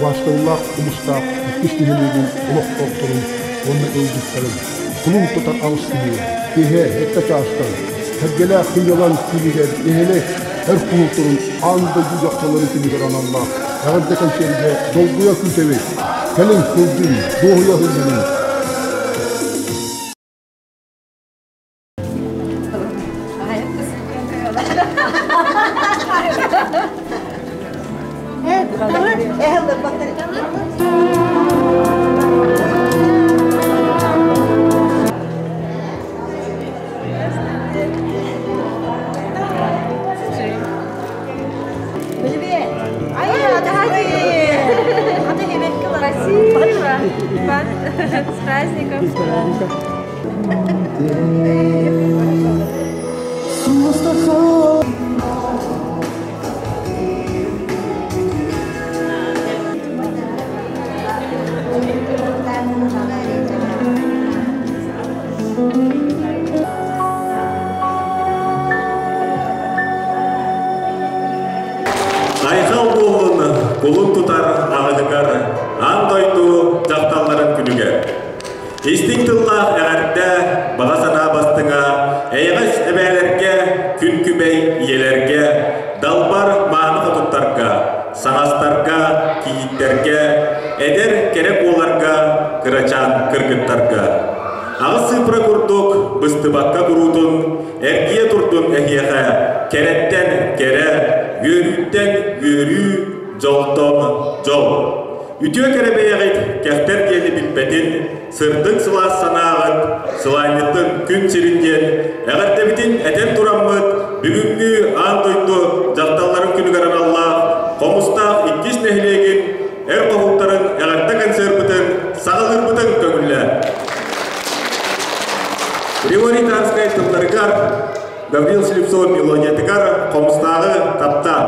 Убаастабыллаах Хомустаах иккис нэһилиэгин олохтоохторун уонна ыалдьыттарын кулун тутар аҕыс киһи киэһэ сэттэ чаастан Сэргэлээх сынньалаҥ киинигэр нэһилиэк эр кулуттарын аан дойду дьахталларын күнүгэр аналлаах эҕэрдэ кэнсиэргэ долгуйа күүтэбит! Кэлиҥ, сылдьыҥ, дуоһуйа сылдьыҥ! С праздником! Айхал буоллун кулун тутар аҕатыгар аан дойду дьахталларын күнүгэр. Истиҥ тыллаах эҕэрдэ, баҕа санаа бастыҥа, эйэҕэс эбээлэргэ, күн күбэй ийэлэргэ, далбар мааны хотуттарга, саҥастарга, кийииттэргэ, эдэр кэрэ буоларга, кырачаан кыргыттарга. Аҕыс сыыпыра курдук быстыбакка куруутун эргийэ турдун эһиэхэ кэрэттэн кэрэ, үөрүүттэн үөрүү, дьолтон дьол. Үтүө кэрэ бэйэҕит кэхтэр диэни билбэтин, сырдык сылаас санааҕыт, сылаанньытын күн сирин диэн эҕэрдэбитин этэн тураммыт, бүгүҥҥү аан дойду дьахталларын күнүгэр аналлаах Хомустаах иккис нэһилиэгин эр хоһууттарын эҕэрдэ концерпытын саҕалыырбытын көҥүллээ. Григорий Тарскай тылларыгар, Гаврил Слепцов мелодиятыгар Хомустааҕы таптаа.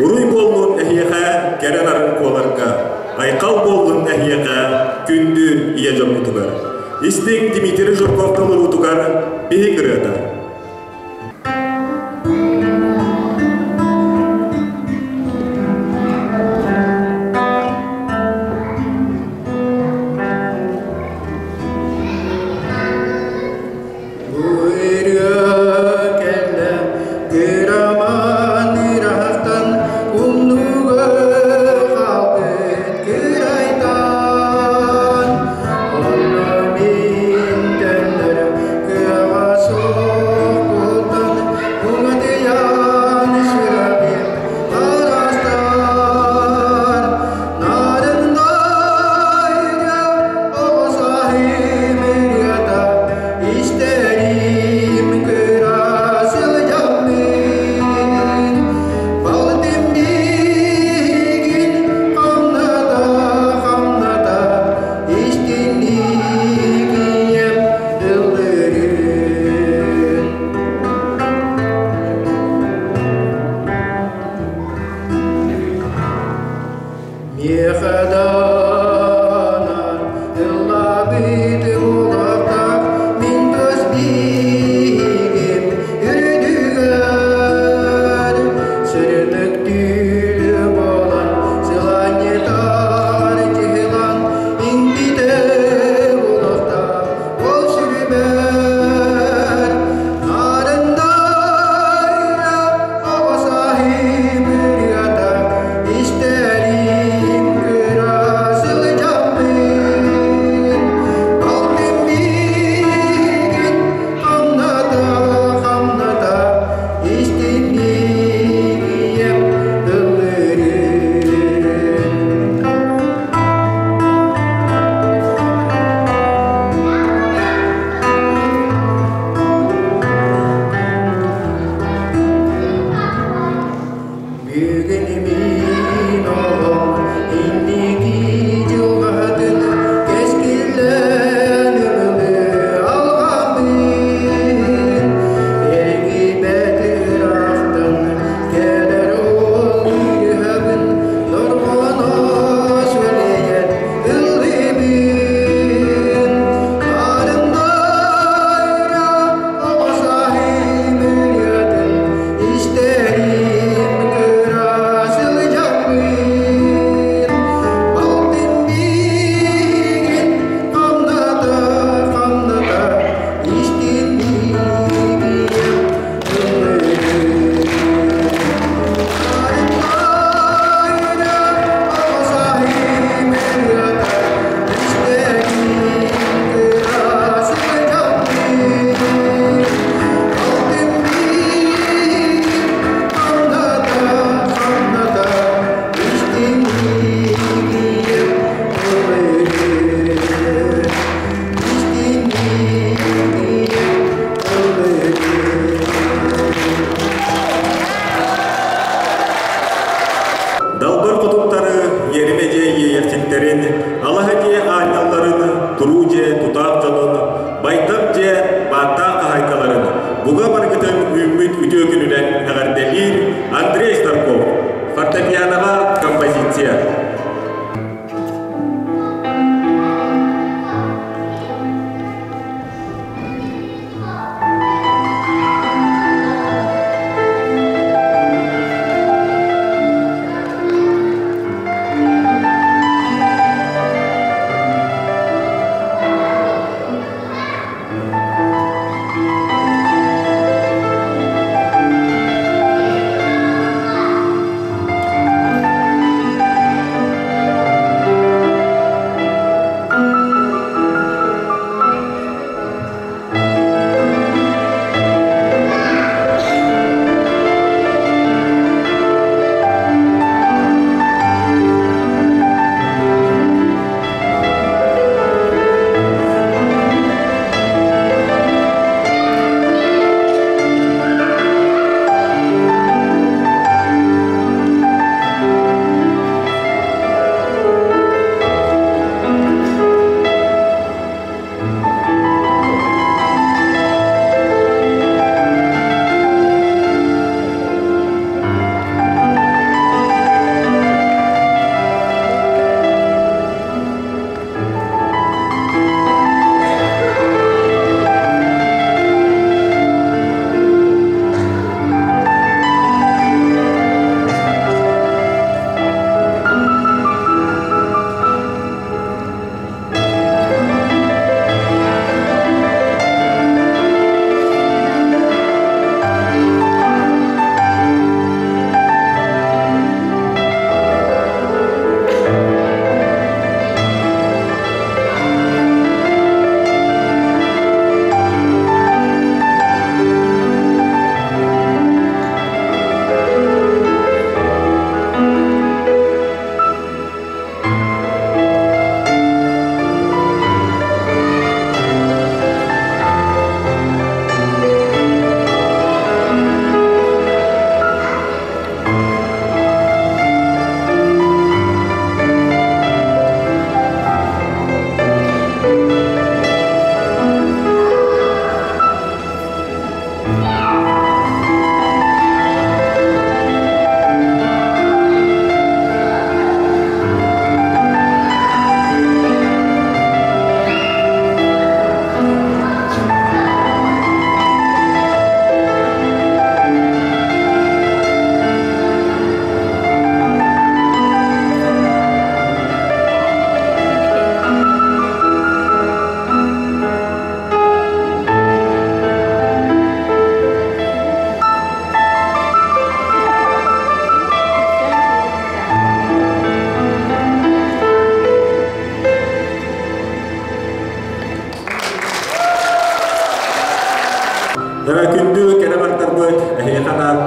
Уруй буоллун эһиэхэ кэрэ нарын куоларга, айхал буоллун эһиэхэ күндү ийэ дьоммутугар. Истиҥ Дмитрий Жирков толоруутугар биһик ырыата. Ырыа кэллэ кыраман ыраахтан умнуга хаалбыт кырайтан. Онно мин төннөр кыаҕа суох.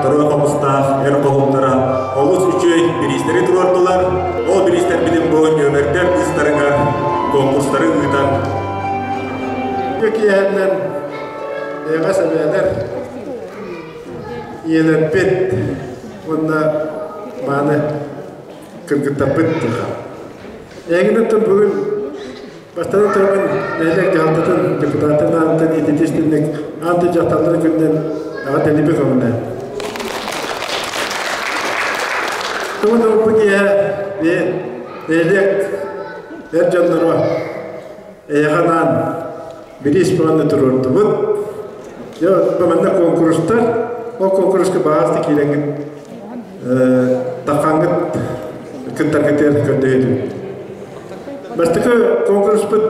Торуой Хомустаах эр хоһууннара олус үчүгэй бириистэри туруордулар. Ол бириистэрбитин бу нүөмэрдэр быыстарыгар конкурстары ыытан Киэһэннэн эҕэ сэмээлэр ийэлэрбит уонна мааны кыргыттарбыт тылга. Эйигин бүгүн бастатан туран нэһилиэк дьаһалтатын депутатын ааттан ититистинник аан дьахталлар күнүнэн эҕэрдэлиибин көҥүлэ. Тугун бу киэһэ нэһилиэк эр дьонноро эйэҕэ анаан бириис бөҕөнү туруордубут. Дьэ, манна конкурстар, ол конкурска баҕас киирэҥҥит таххаҥҥыт кыттаргытыгар көрдөһөбүн. Бастакы конкурспут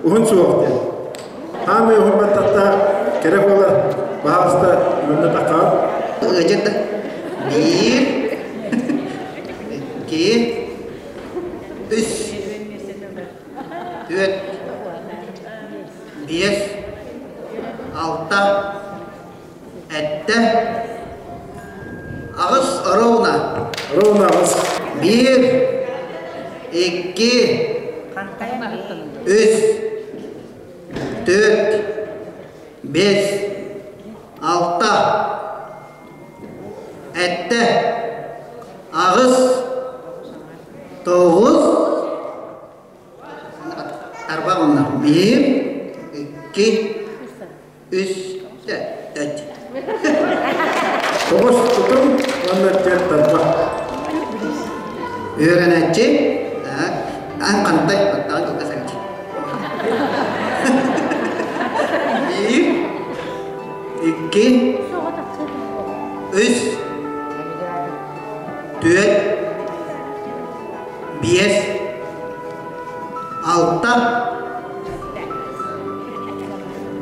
уһун суох диэн. Аамай уһун баттахтаах кэрэ буолар баһаалыста манна таххаҕын. Ыадьыт биир, икки, үс, түөрт, биэс, алта, сэттэ, аҕыс ровно. Ровно аҕыс. Биир, икки, үс, түөрт, биэс, алта, сэттэ, аҕыс, тоҕус, тарбах онно. Биир, икки, үс, төрт. Тоҕус тутум уонна түөрт тарбах. Үөрэнээччи, аан хантай, баттаҕын кылгас эбит. Биир, икки, үс, түөрт, биэс, алта,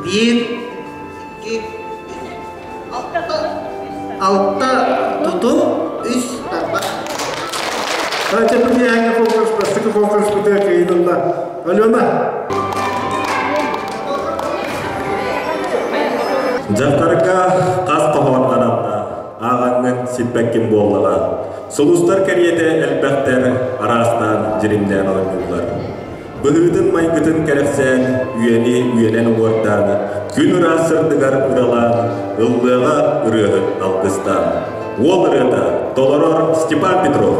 биир, икки, алта, алта туту, үс тарбах. Катя Путяҥҥа конкурс, бастакы конкурс бутыга кыайдылла. Алена! Дьахтарга хас хоһоон ананна, ааҕаҥҥын сиппэккин буоллаҕа. Сулустар кэриэтэ элбэхтэр араастаан дьиримнээн оонньууллар. Быһыытын-майгытын кэрэхсээн, үйэни үйэнэн уҥуордаан, күн ыраас сырдыгар ыралаан, ыллыаҕа ырыаһыт алгыстаан. Уол ырыата толорор Степан Петров.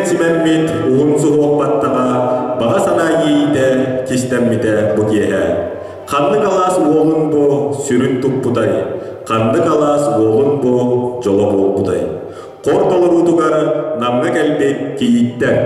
Симэммит уһун суһуох баттаҕа, баҕа санаа иэйиитэ кистэммитэ бу киэһэ. Ханнык алаас уолун бу сүрүн туппутай, ханнык алаас уолун бу дьоло буолбутай? Хор толоруутугар Намҥа кэлбит кийииттэр.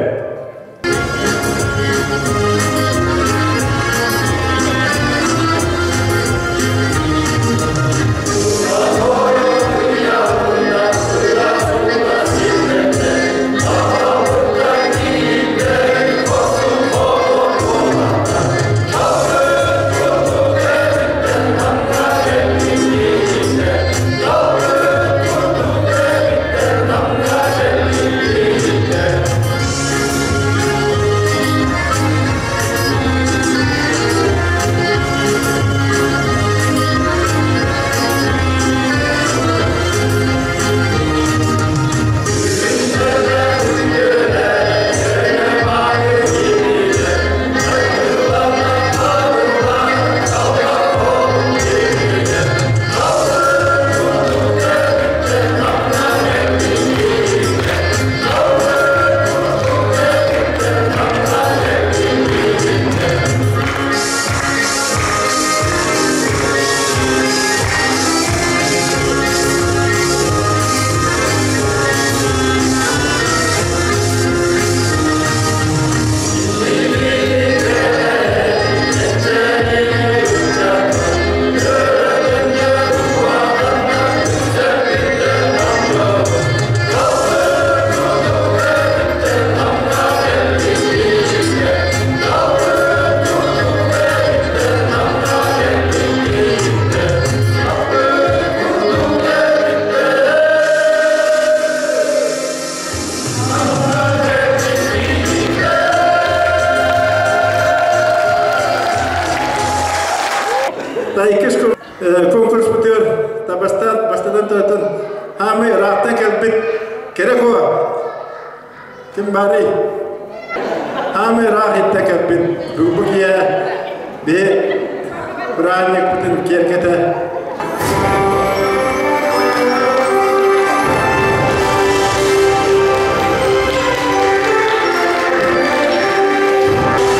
Иккис конкурспутугар табастан бастатан туран хаамай ыраахтан кэлбит кэрэ куо ким баарый? Хаамай ыраах иттэ кэлбит бу киһи биһи бырааһынньыкпытын киэргэтэ.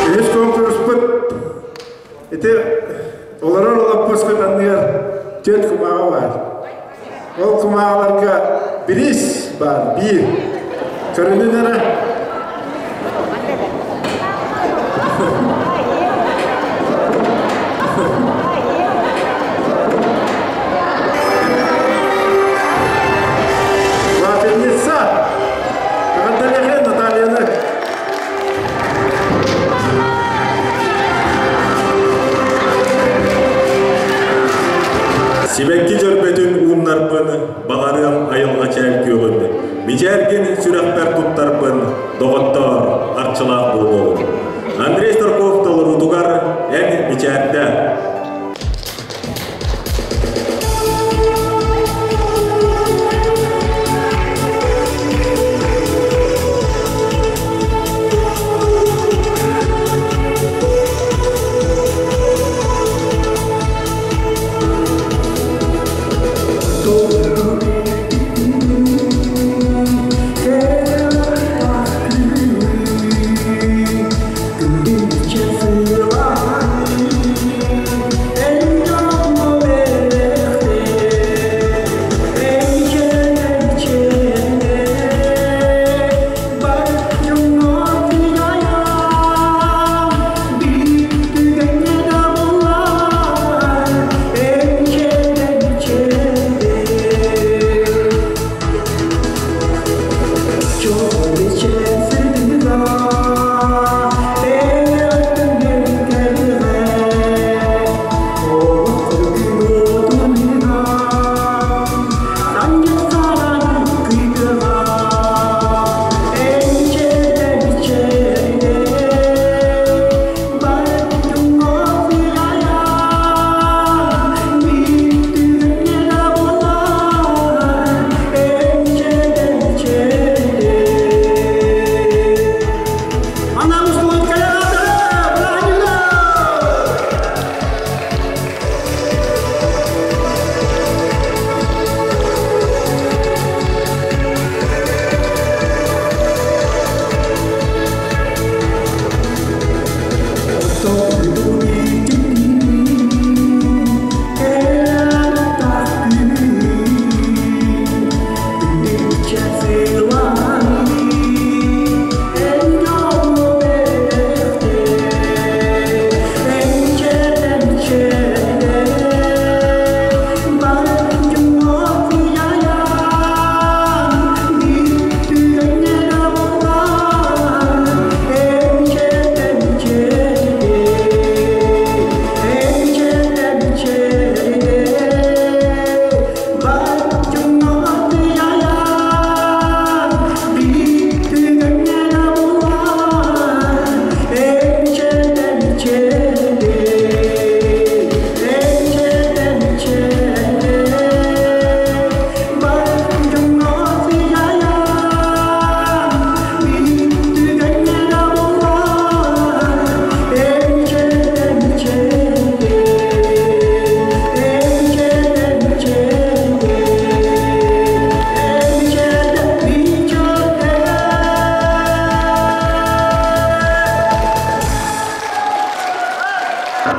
Үһүс конкурспут ити олорор олоппускут анныгар түөрт кумааҕы баар. Ол кумааҕыларга бириис баар, биир. Көрүнүн эрэ. Вафельница! Эҕэрдэлиэхэ Натальяны! Сибэкки дьөрбөтүн ууннарбын, баҕарыам айылҕа чээл күөҕүн, мичээргин сүрэхпэр туттарбын, доҕоттоор, арчылаах буолуоҕун. Андрей Старков толоруутугар эн мичээрдэ.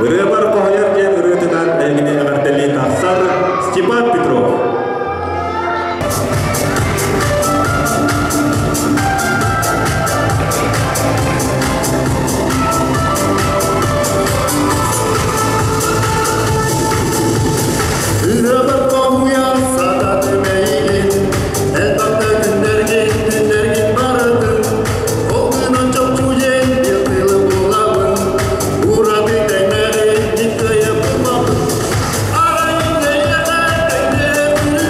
Ырыабар хоһуйар диэн ырыатынан эһигини эҕэрдэлии тахсар Степан Петров. Ырыабар хоһуйар сататым эйигин, элбэхтэ күннэргин, күннэргин барытын, ол гынан чопчу диэн биир тылы булабын, ураты тэҥнэри кыайа булбаппын. Арай эйиэхэ тэҥнээх күнү,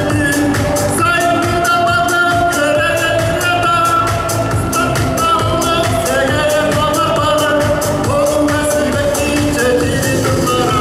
сайыҥҥы далбардан көрөн ырыата, тапталлаах сэгээр балар олуга сибэкки чэчири тыллара.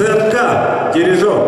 Сценка, дирижер.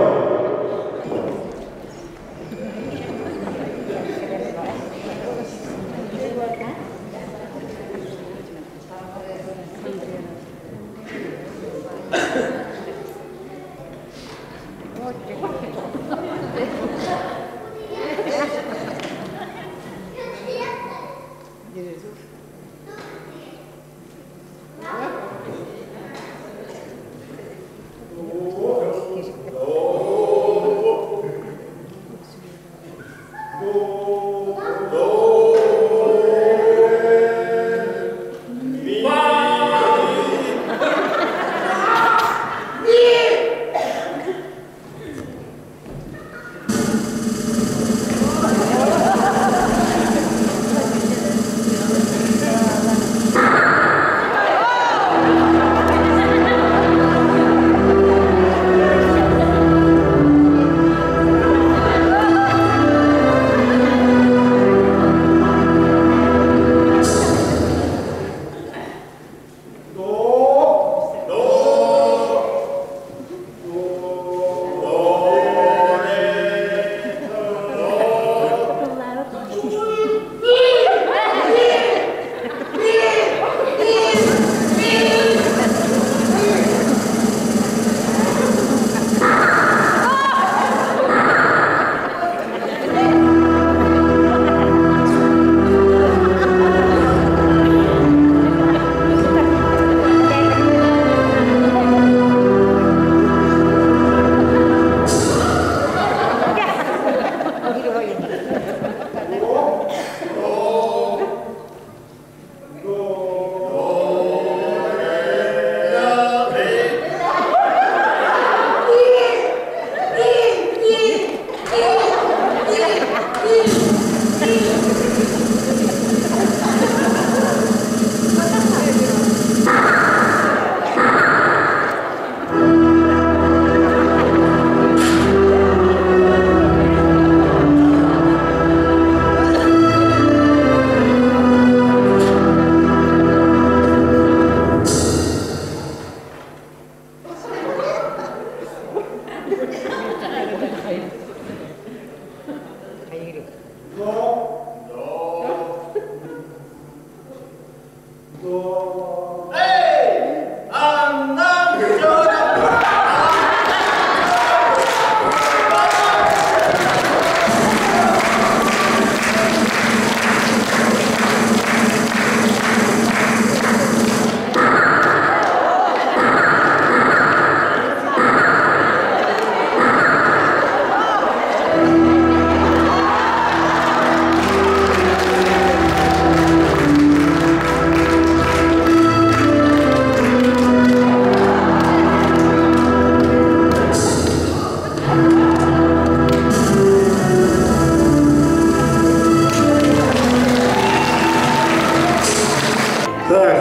Так,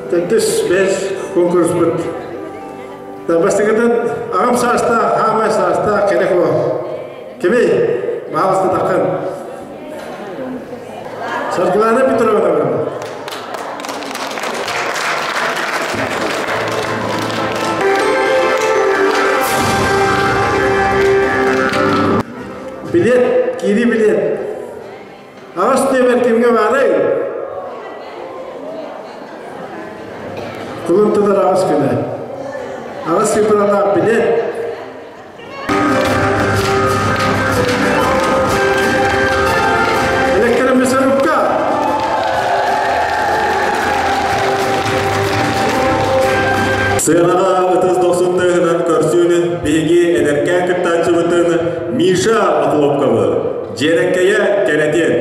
төрдүс бэс конкурспут. Бастакытын аҕам саастаах, хаамай саастаах кэлэ куо. Кимий? Баалыста таххан. Саргылана Петровна. Билет, киири билет. Аҕыс нүөмэр кимҥэ баарай? Кулун тутар аҕыс күнэ. Аҕыс цифралаах билет. Электромясорубка. Сыанаҕа ытыс дохсун тыаһынан көрсүүнү биһиги эдэркээн кыттааччыбытын Миша Охлопковы Дьиэрэҥкэйэ кэрэтиэн.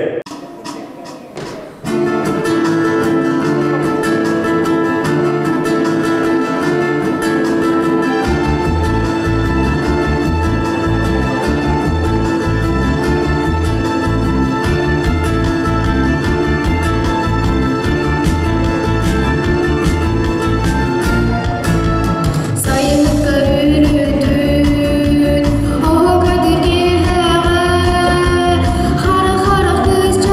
Сайыныкка үүрүтүн, оҕо киэһэҕэ, хара-хара кыысчаан.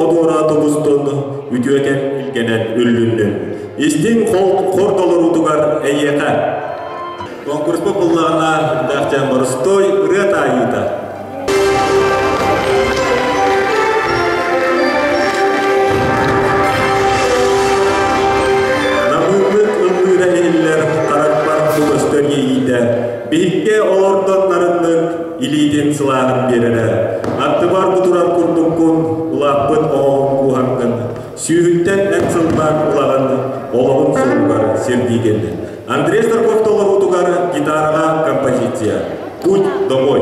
Одуора тубустун, үтүөкэн илгэнэн үллүннүн. Истиҥ хор толоруутугар эйиэхэ. Конкурспут буллаҕына, үрдээх боростуой ырыа таайыыта. Намыыннык ыллыыра иһиллэр харахпар бу көстөр иэйиитэ. Биһиккэ олордон нарыннык илиитин сылааһын биэрэрэ. Аттыбар бу турар курдуккун, улааппыт оҕоҕун кууһаҥҥын, сүүһүттэн эн сыллаан улаҕын, олоҕун суолугар сирдиигин. Андрей Старков толоруутугар гитараҕа композиция «Путь домой».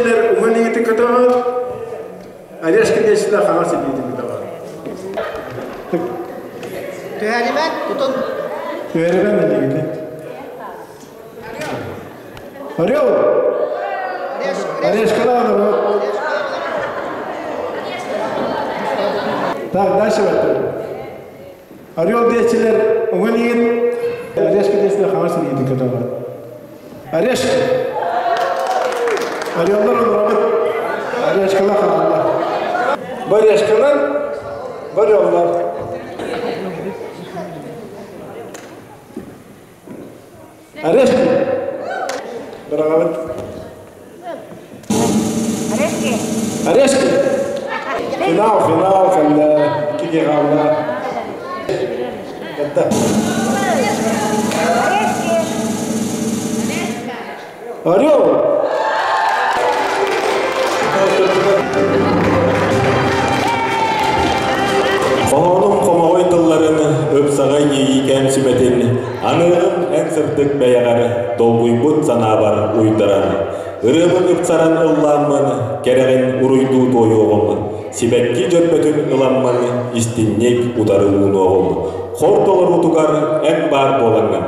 диэччилэр уҥа илиигитин көтөҕүн, Орешка диэччилэр хаҥас илиитин көтөҕүн. Түһэримэн, тутун. Түһэримэн илиигитин. Орел! Орешкалаах народ. Так, дальше баттым. Орел диэччилэр уҥа илиигин, Орешка диэччилэр хаҥас илиигитин көтөҕүн. Орешка! Ореллар олоробут. Орешкалар хааллар. Бу орешкалар, бу ореллар. Орешки! Быраҕабыт. Орешки! Орешки! Финал, финал кэллэ. Икки хаалла. Кытта. Орешки! Орел! Хоһоонум хомоҕой тылларын ыпсаҕай иэйиикээн сүмэтин аныаҕым эн сырдык бэйэҕэр долгуйбут санаабар уйдаран ырыабын ыпсаран ыллааммын кэрэҕин уруйдуу туойуоҕум сибэкки дьөрбөтүн ыламмын истинник утары уунуоҕум хор толоруутугар эн баар буолаҥҥын.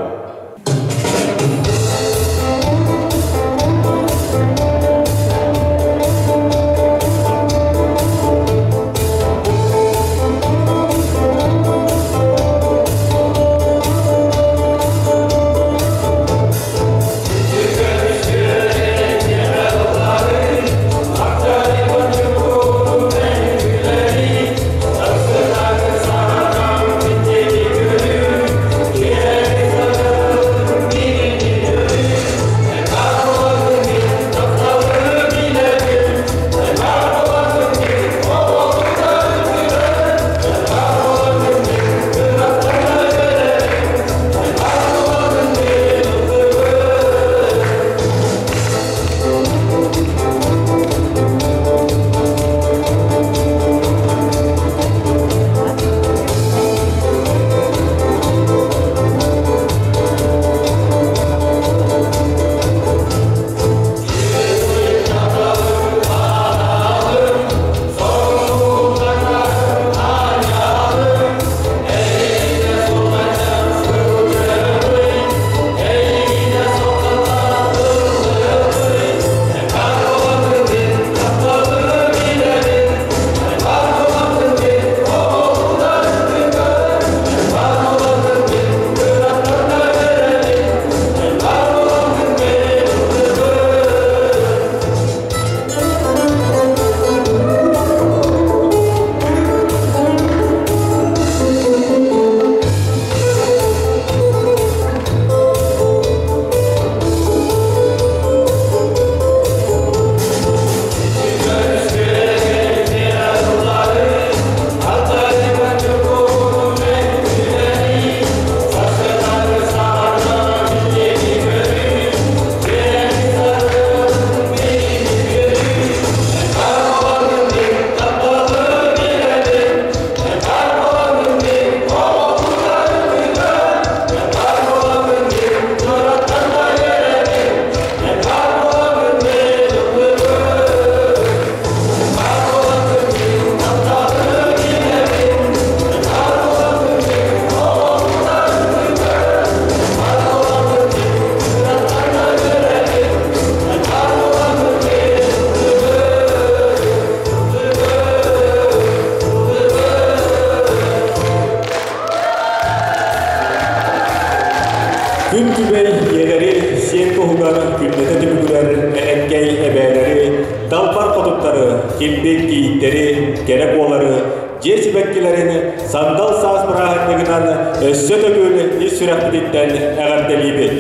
Күн күбэй ийэлэри сиэн туһугар күннэтэ түбүгүрэр элэккэй эбээлэри, далбар хотуттары, килбик кийииттэри, кэрэ буолары, дьиэ сибэккилэрин сандал саас бырааһынньыгынан өссө төгүл ис сүрэхпититтэн эҕэрдэлиибит.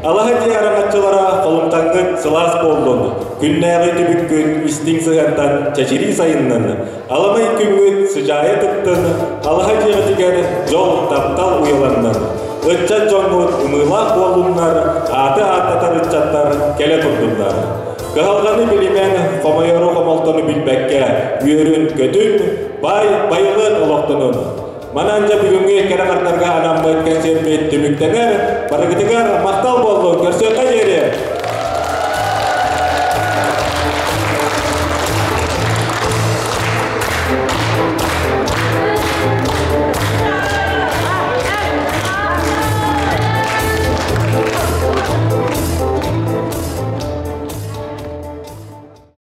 Алаһа дьиэ араҥаччылара холумтаҥҥыт сылаас буоллун, күннээҕи түбүккүт истиҥ сыһыантан чэчирии сайыннын, аламай күҥҥүт сыдьаайа тыктын, алаһа дьиэҕитигэр дьол, таптал уйаланнын. Ыччат дьоммут ымыылаах буоллуннар, ааты ааттатар ыччаттар кэлэ турдуннар. Кыһалҕаны билимэн, хомойору хомолтону билбэккэ, үөрүн-көтүн, баай байылыат олохтонун. Манан дьэ бүгүҥҥү кэрэ хартарга анаммыт кэнсиэрбит түмүктэнэр. Барыгытыгар махтал буоллун, көрсүөххэ диэри!